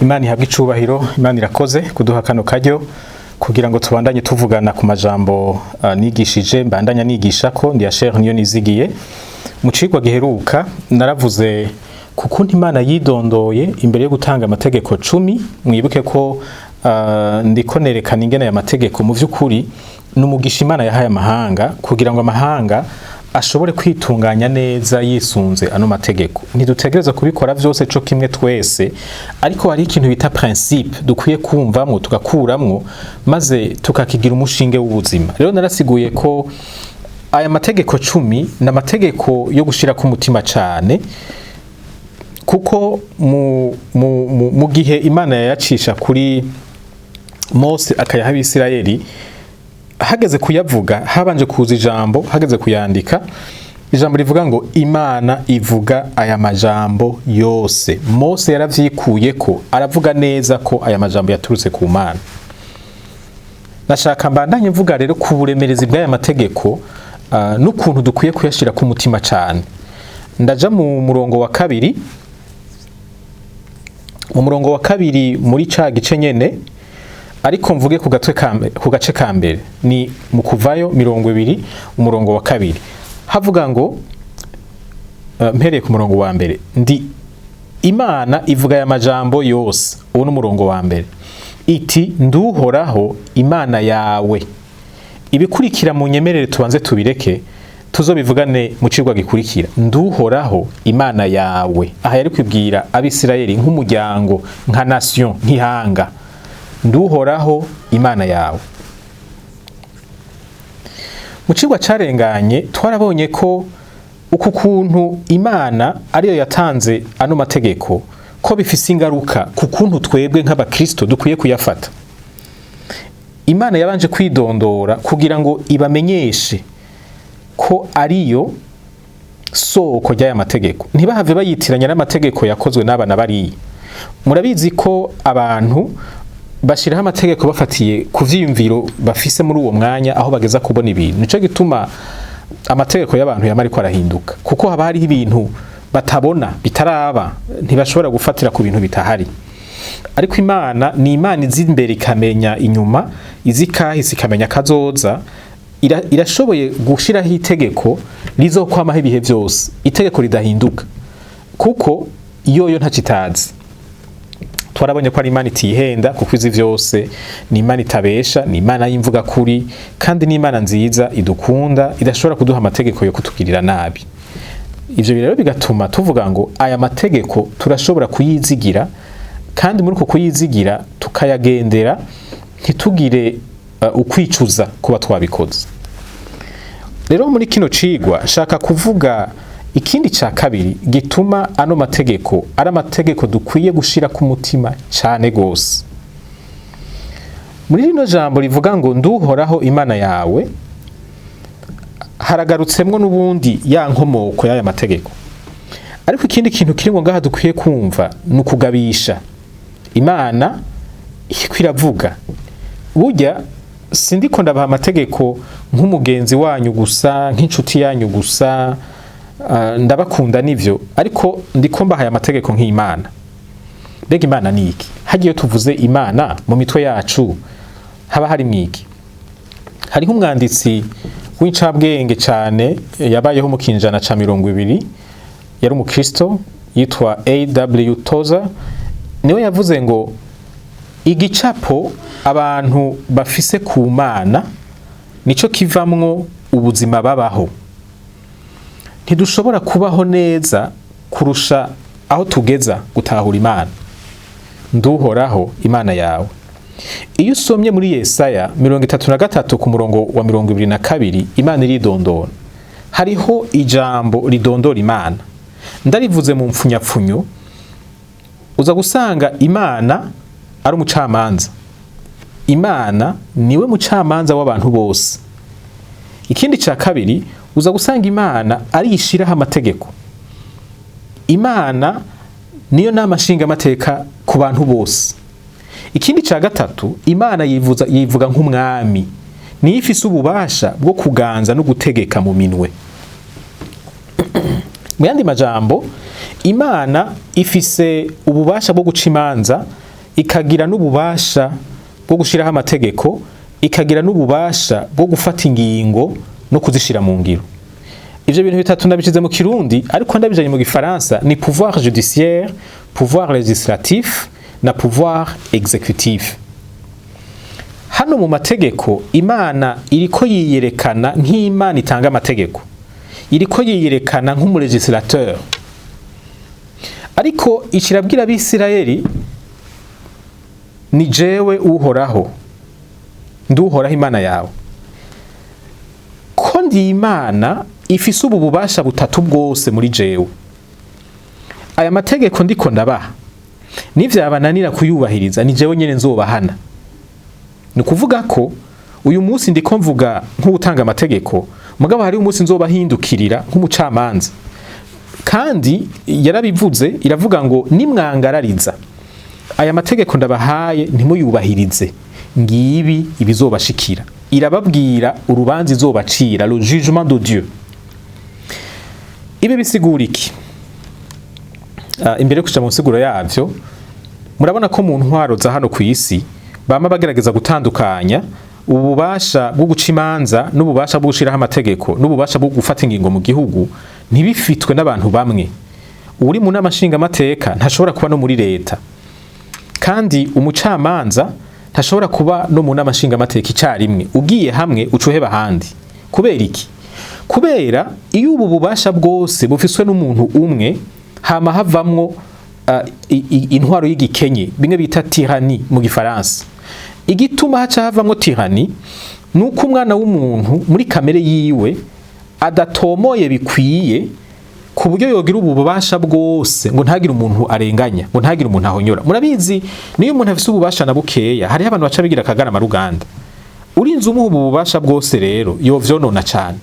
Imana ihabwe icubahiro. Imana irakoze kuduha kano karyo kugira ngo tubandanye tuvugana ku majambo nigishije, mbandanya nigisha ko ndi Asher niyo nizigiye. Mu cigwa giheruka naravuze ku kuntu Imana yidondoye imbere yo gutanga amategeko 10. Mwibuke ko ndiko nerekana ingene aya mategeko mu vy'ukuri ni umugisha Imana yahaye amahanga kugira ngo amahanga ashobore kwitunganya neza yisunze ano mategeko. Ntidutegereza kubikora vyose co kimwe twese, ariko hari ikintu bita principe dukwiye kumvamwo, tugakuramwo, maze tukakigira umushinge w'ubuzima. Rero narasiguye ko aya mategeko 10 ni amategeko yo gushira ku mutima cane, kuko mu gihe Imana yayacisha kuri Mose akayaha Abisirayeli, hageze kuyavuga habanje kuza ijambo, hageze kuyandika ijambo rivuga ngo Imana ivuga aya majambo yose. Mose yaravyikuye ko aravuga neza ko aya majambo yaturutse ku Mana. Nashaka mbandanye mvuga rero ku buremerezi bw'aya mategeko n'ukuntu dukwiye kuyashira ku mutima cane. Ndaja mu murongo wa kabiri, mu murongo wa kabiri muri ca gice nyene, ariko mvuge ku gatwe ka ku gace ka mbere. Ni mu Kuvayo 20, umurongo wa kabiri, havuga ngo mpereye ku murongo wa mbere: ndi Imana ivuga aya majambo yose. Uwo ni umurongo wa mbere. Iti: "Nduhoraho Imana yawe." Ibikurikira mu nyemerere tubanze tubireke, tuzobivugane mu cigwa gikurikira. Nduhoraho Imana yawe, aha yari kwibwira Abisirayeli nk'umuryango, nka nation, nk'ihanga. Nduhoraho Imana yawe. Mu cigwa carenganye twarabonye ko uku kuntu Imana ariyo yatanze ano mategeko, ko bifise ingaruka ku kuntu twebwe nk'abakristo dukwiye kuyafata. Imana yabanje kwidondora kugira ngo ibamenyeshe ko ariyo soko ry'aya mategeko, ntibahave bayitiranya n'amategeko yakozwe n'aba na bariya. Murabizi ko abantu bashiraho amategeko bafatiye ku vyiyumviro bafise muri uwo mwanya, aho bageza kubona ibintu. Nico gituma amategeko y'abantu yama ariko arahinduka, kuko haba hariho ibintu batabona bitaraba, ntibashobora gufatira ku bintu bitahari. Ariko Imana ni Imana izi imbere ikamenya inyuma, izi kahise ikamenya kazoza. Irashoboye gushiraho itegeko rizokwamaho ibihe vyose, itegeko ridahinduka, kuko yoyo ntacitazi. Twarabonye ko ari Imana itihenda, kuko izi vyose. Ni Imana itabesha, ni Imana y'imvuga kuri, kandi ni Imana nziza idukunda, idashobora kuduha amategeko yo kutugirira nabi. Ivyo rero bigatuma tuvuga ngo aya mategeko turashobora kuyizigira, kandi muri uko kuyizigira tukayagendera, ntitugire ukwicuza kuba twabikoze. Rero muri kino cigwa nshaka kuvuga ikindi ca kabiri gituma ano mategeko ari amategeko dukwiye gushira ku mutima cane gose. Muri rino jambo rivuga ngo "Nduhoraho Imana yawe", haragarutsemwo n'ubundi ya nkomoko y'aya mategeko. Ariko ikindi kintu kiri ngaha dukwiye kumva ni ukugabisha. Imana iriko iravuga: burya sindiko ndabaha amategeko nk'umugenzi wanyu gusa, nk'inshuti yanyu gusa. Ndabakunda nivyo, ariko ndiko mbahaye amategeko nk'Imana. Mbega Imana ni iki? Hagiye tuvuze Imana, mu mitwe yacu haba hari mwiki? Hariho umwanditsi w'incabwenge cyane yabayeho mu kinjana ca 20, yari umukristo, yitwa A.W. Tozer. Niwe yavuze ngo igicapo abantu bafise ku Mana nico kivamwo ubuzima babaho. Ntidushobora kubaho neza kurusha aho tugeza gutahura Imana. Nduhoraho Imana yawe. Iyo usomye muri Yesaya 33 ku murongo wa 22, Imana iridondora. Hariho ijambo ridondora Imana. Ndarivuze mu mfunyapfunyo, uza gusanga Imana ari umucamanza. Imana niwe mucamanza w'abantu bose. Ikindi ca kabiri, uza gusanga Imana ari ishiraho amategeko. Imana niyo nama nshingamateka ku bantu bose. Ikindi ca gatatu, Imana yivuza, yivuga nk'umwami, niyo ifise ububasha bwo kuganza no gutegeka mu minwe. Mu yandi majambo, Imana ifise ububasha bwo guca imanza. Ikagira n'ububasha bwo gushiraho amategeko, ikagira n'ububasha bwo gufata ingingo no kuzishira mu ngiro. Ivyo bintu bitatu ndabishize mu Kirundi, ariko ndabijanye mu Gifaransa ni pouvoir judiciaire, pouvoir législatif na pouvoir exécutif. Hano mu mategeko, Imana iriko yiyerekana nk'Imana itanga amategeko, iriko yiyerekana nk'umu législateur. Ariko ikirabwira Abisirayeli: "Ni jewe Uhoraho, nduhoraho Imana yawe, ko ndi Imana ifise ubu bubasha butatu bwose muri jewe. Aya mategeko ndiko ndabaha, nivyabananira kuyubahiriza, ni jewe nyene nzobahana." Ni ukuvuga ko uyu munsi ndiko mvuga nk'utanga amategeko, mugabo hari umunsi nzobahindukirira nk'umucamanza. Kandi yarabivuze, iravuga ngo: "Nimwangarariza aya mategeko ndabahaye, ntimuyubahirize, ngibi ibizobashikira." Irababwira urubanza izobacira, le jugement de Dieu. Ibi bisigura iki? Imbere yo kuja mu nsiguro yavyo, murabona ko mu ntwaro za hano ku isi bama bagerageza gutandukanya ububasha bwo guca imanza n'ububasha bwo gushiraho amategeko n'ububasha bwo gufata ingingo mu gihugu ntibifitwe n'abantu bamwe. Uri mu nama nshingamateka ntashobora kuba no muri leta, kandi umucamanza ntashobora kuba no mu nama nshingamateka icarimwe. Ugiye hamwe, uca uheba ahandi. Kubera iki? Kubera iyo ubu bubasha bwose bufiswe n'umuntu umwe, hama havamwo intwaro y'igikenye, bimwe bita tyrannie mu Gifaransa. Igituma haca havamwo tyrannie nuko umwana w'umuntu muri kamere yiwe adatomoye bikwiye ku buryo yogira ubu bubasha bwose ngo ntagire umuntu arenganya, ngo ntagire umuntu ahonyora. Murabizi, niyo umuntu afise ububasha na bukeya, hariho abantu baca bigira akagarama ruganda. Urinze umuha ubu bubasha bwose rero, yovyonona cane.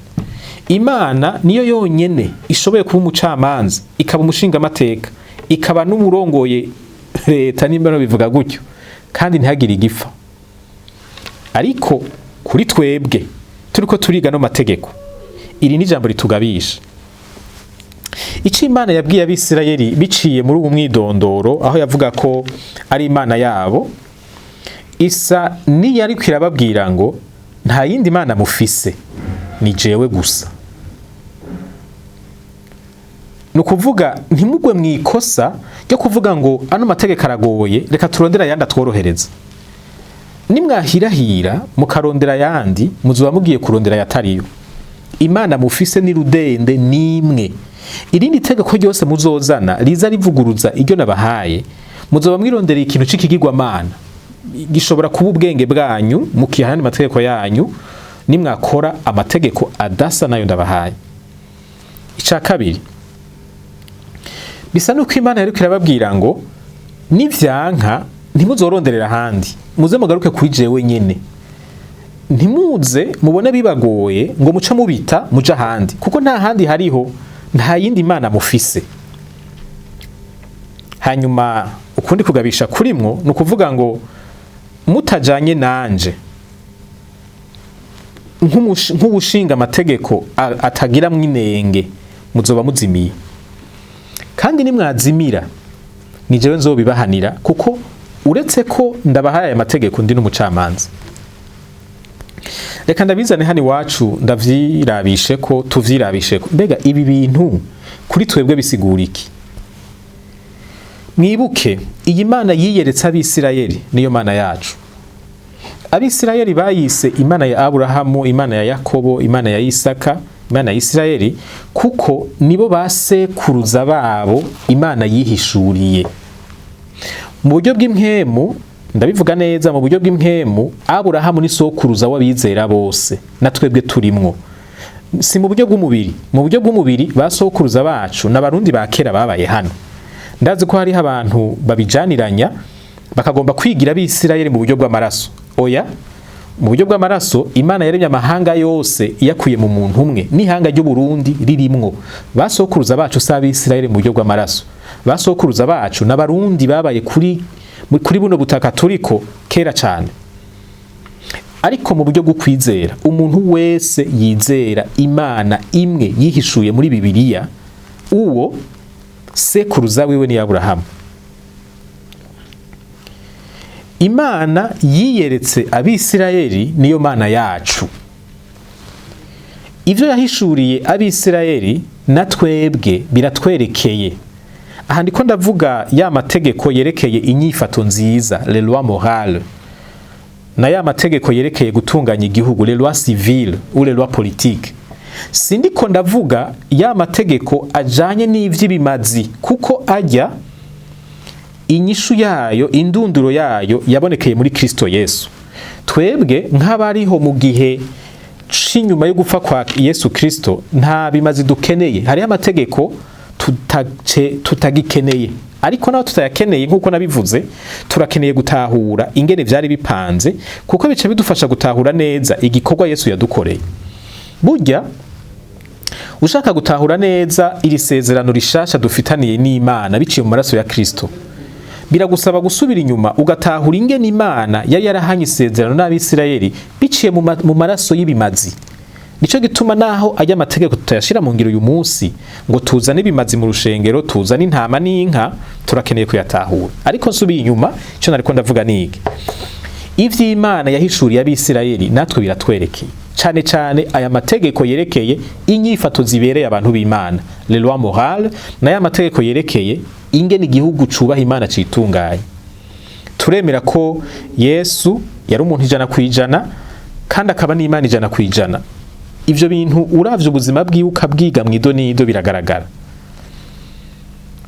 Imana niyo yonyene ishoboye kuba umucamanza, ikaba umushingamateka, ikaba n'umurongoye leta, nimba no bivuga gutyo, kandi ntihagire igipfa. Ariko kuri twebwe turiko turiga no mategeko, iri ni ijambo ritugabisha. Ico Imana yabwiye Abisirayeli biciye muri ubu mwidondoro, aho yavuga ko ari Imana yabo, isa niyo ariko irababwira ngo: "Nta yindi mana mufise, ni jewe gusa." Ni ukuvuga, ntimugwe mu ikosa ryo kuvuga ngo: "Ano mategeko aragoye, reka turondere ayandi atworohereza." Nimwahirahira mukarondera ayandi, muzoba mugiye kurondera ayatariyo. Imana mufise ni rudende nimwe. Irindi tegeko ryose muzozana riza rivuguruza iryo nabahaye, muzoba mwirondera ikintu c'ikigirwamana, gishobora kuba ubwenge bwanyu, mukiha ayandi mategeko yanyu, nimwakora amategeko adasa nayo ndabahaye. Ica kabiri, bisa nuko Imana yariko irababwira ngo: "Nivyanka, ntimuzoronderera ahandi, muze mugaruke kuri jewe nyene. Ntimuze mubone bibagoye ngo muce mubita muje ahandi, kuko nta handi hariho, nta yindi mana mufise." Hanyuma ukundi kugabisha kurimwo ni ukuvuga ngo: "Mutajanye nanje nk'uwushinga amategeko atagiramwo inenge, muzoba muzimiye. Kandi nimwazimira, ni jewe nzobibahanira, kuko uretse ko ndabahaye aya mategeko, ndi n'umucamanza." Reka ndabizane hano iwacu, ndavyirabishe ko tuvyirabishe ko. Mbega ibi bintu kuri twebwe bisigura iki? Mwibuke, iyi Mana yiyeretse Abisirayeli niyo Mana yacu. Abisirayeli bayise Imana ya Aburahamu, Imana ya Yakobo, Imana ya Isaka, Imana ya Isirayeli, kuko nibo basekuruza babo Imana yihishuriye mu buryo bw'impwemu. Ndabivuga neza, mu buryo bw'impwemu, Aburahamu ni sokuruza w'abizera bose, na twebwe turimwo. Si mu buryo bw'umubiri. Mu buryo bw'umubiri, basokuruza bacu n'Abarundi ba kera babaye hano. Ndazi ko hariho abantu babijaniranya, bakagomba kwigira Abisirayeli mu buryo bw'amaraso. Oya, mu buryo bw'amaraso, Imana yaremye amahanga yose iyakuye mu muntu umwe, n'ihanga ry'Uburundi ririmwo. Basokuruza bacu si Abisirayeli mu buryo bw'amaraso. Basokuruza bacu n'Abarundi babaye kuri buno butaka turiko kera cyane. Ariko mu buryo bwo kwizera, umuntu wese yizera Imana imwe yihishuye muri Bibiliya, uwo sekuruza wiwe ni Aburahamu. Imana yiyeretse Abisirayeli niyo Mana yacu. Ivyo yahishuriye Abisirayeli na twebwe biratwerekeye. Aha ndiko ndavuga ya mategeko yerekeye inyifato nziza, les lois morales, na ya mategeko yerekeye gutunganya igihugu, les lois civiles ou les lois politiques. Sindiko ndavuga ya mategeko ajanye n'ivy'ibimazi, kuko ajya inyishu yayo, indunduro yayo yabonekeye muri Kristo Yesu. Twebwe nk'abariho mu gihe c'inyuma yo gupfa kwa Yesu Kristo, nta bimazi dukeneye. Hariho amategeko tutagikeneye, ariko naho tutayakeneye, nk'uko nabivuze, turakeneye gutahura ingene vyari bipanze, kuko bica bidufasha gutahura neza igikorwa Yesu yadukoreye. Burya ushaka gutahura neza iri sezerano rishasha dufitaniye n'Imana biciye mu maraso ya Kristo, biragusaba gusubira inyuma ugatahura ingene Imana yari yarahanye isezerano n'Abisirayeli biciye mu maraso y'ibimazi. Nico gituma naho ajya amategeko tutayashira mu ngiro uyu munsi ngo tuzane ibimazi mu rushengero, tuzane intama n'inka, turakeneye kuyatahura. Ariko nsubiye inyuma, ico nariko ndavuga niki: ivy'Imana yahishuriye Abisirayeli natwe biratwerekeye, cane cane aya mategeko yerekeye inyifato zibereye abantu b'Imana, les lois morales, n'aya mategeko yerekeye ingene igihugu cubaha Imana citunganye. Turemera ko Yesu yari umuntu 100% kandi akaba n'Imana 100%. Ivyo bintu uravye ubuzima bwiwe ukabwiga mw'ido n'ido biragaragara.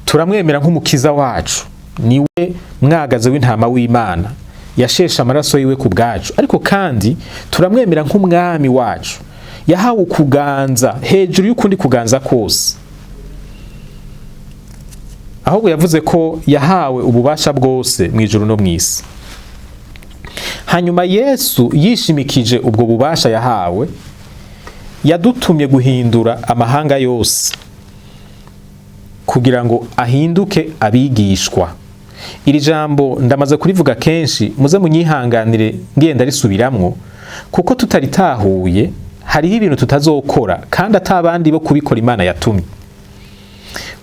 Turamwemera nk'umukiza wacu, niwe mwagaze w'intama w'Imana yasheshe amaraso yiwe ku bwacu. Ariko kandi turamwemera nk'umwami wacu yahawe ukuganza hejuru y'ukundi kuganza kose. Ahubwo yavuze ko yahawe ububasha bwose mu ijuru no mw'isi. Hanyuma Yesu yishimikije ubwo bubasha yahawe, yadutumye guhindura amahanga yose kugira ngo ahinduke abigishwa. Iri jambo ndamaze kurivuga kenshi, muze munyihanganire ngenda risubiramwo, kuko tutaritahuye hariho ibintu tutazokora kandi atabandi bo kubikora Imana yatumye.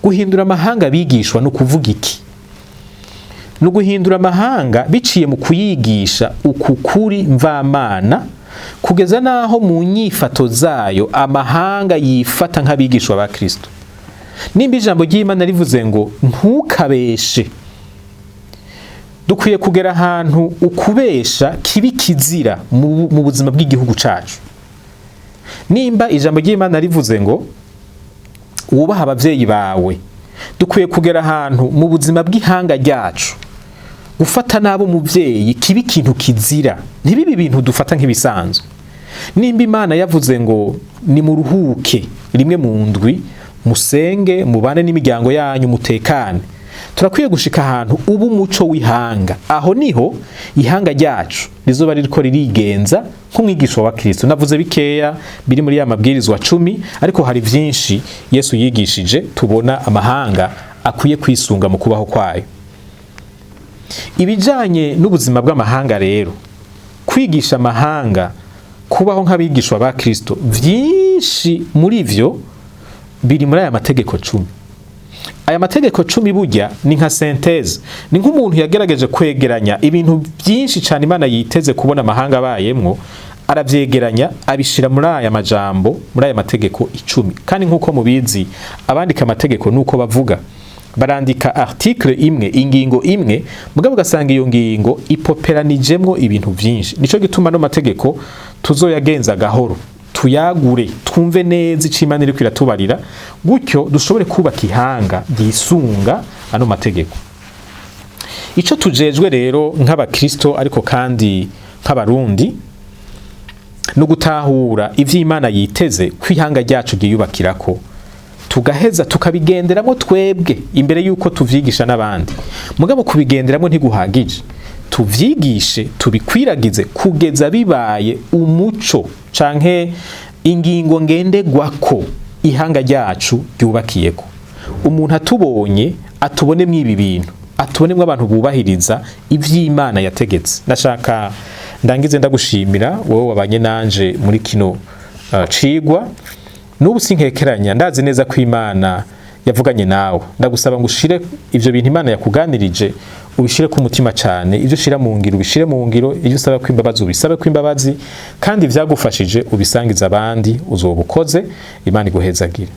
Guhindura amahanga abigishwa ni ukuvuga iki? Ni uguhindura amahanga biciye mu kuyigisha uku kuri mvamana, kugeza n'aho mu nyifato zayo amahanga yifata nk'abigishwa ba Kristo. Nimba ijambo ry'Imana rivuze ngo ntukabeshe, dukwiye kugera ahantu ukubesha kibi kizira mu buzima bw'igihugu cacu. Nimba ijambo ry'Imana rivuze ngo wubaha abavyeyi bawe, dukwiye kugera ahantu mu buzima bw'ihanga ryacu gufata nabo umuvyeyi kibi ikintu kizira, ntibibe ibintu dufata nk'ibisanzwe. Nimba Imana yavuze ngo nimuruhuke rimwe mu ndwi, musenge, mubane n'imiryango yanyu, mutekane, turakwiye gushika ahantu ubu umuco w'ihanga. Aho niho ihanga ryacu rizoba ririko ririgenza nk'umwigisha wa Kristo. Navuze bikeya biri muri ya mabwirizwa 10, ariko hari vyinshi Yesu yigishije tubona amahanga akwiye kwisunga mu kubaho kwayo. Ibijanye n'ubuzima bw'amahanga rero, kwigisha amahanga kubaho nk'abigishwa ba Kristo, vyinshi muri vyo biri muri aya mategeko 10. Aya mategeko 10 burya ni nka synthèse, ni nk'umuntu yagerageje kwegeranya ibintu byinshi cyane Imana yiteze kubona amahanga abayemwo, aravyegeranya abishira muri aya majambo, muri aya mategeko 10. Kandi nk'uko mubizi, abandika amategeko nuko bavuga, barandika article imwe, ingingo imwe, mugabo ugasanga iyo ngingo ipoperanijemwo ibintu vyinshi. Nico gituma no mategeko tuzoyagenza gahoro, tuyagure, twumve neza ico Imana iriko iratubarira, gutyo dushobore kubaka ihanga ryisunga ano mategeko. Ico tujejwe rero nk'abakristo, ariko kandi nk'abarundi, no gutahura ivy'Imana yiteze ko ihanga ryacu ryiyubakirako, tugaheza tukabigenderamo twebwe imbere yuko tuvyigisha n'abandi. Mugabo kubigenderamo ntiguhagije, tuvyigishe, tubikwiragize kugeza bibaye umuco canke ingingo ngenderwako ihanga ryacu ryubakiyeko. Umuntu atubonye atubone ibi bintu, atubonemwo abantu bubahiriza ivy'Imana yategetse. Nashaka ndangize ndagushimira wowe wabanye nanje muri kino cigwa. N'ubu sinkekeranya, ndazi neza ko Imana yavuganye nawe. Ndagusaba ngo ushire ivyo bintu Imana yakuganirije, ubishire ku mutima cyane. Ibyo ushira mu ngiro, ubishire mu ngiro. Ibyo usaba ko imbabazi, ubisabe ko imbabazi, kandi ivyagufashije ubisangiza abandi. Uzoba ukoze. Imana iguhezagire.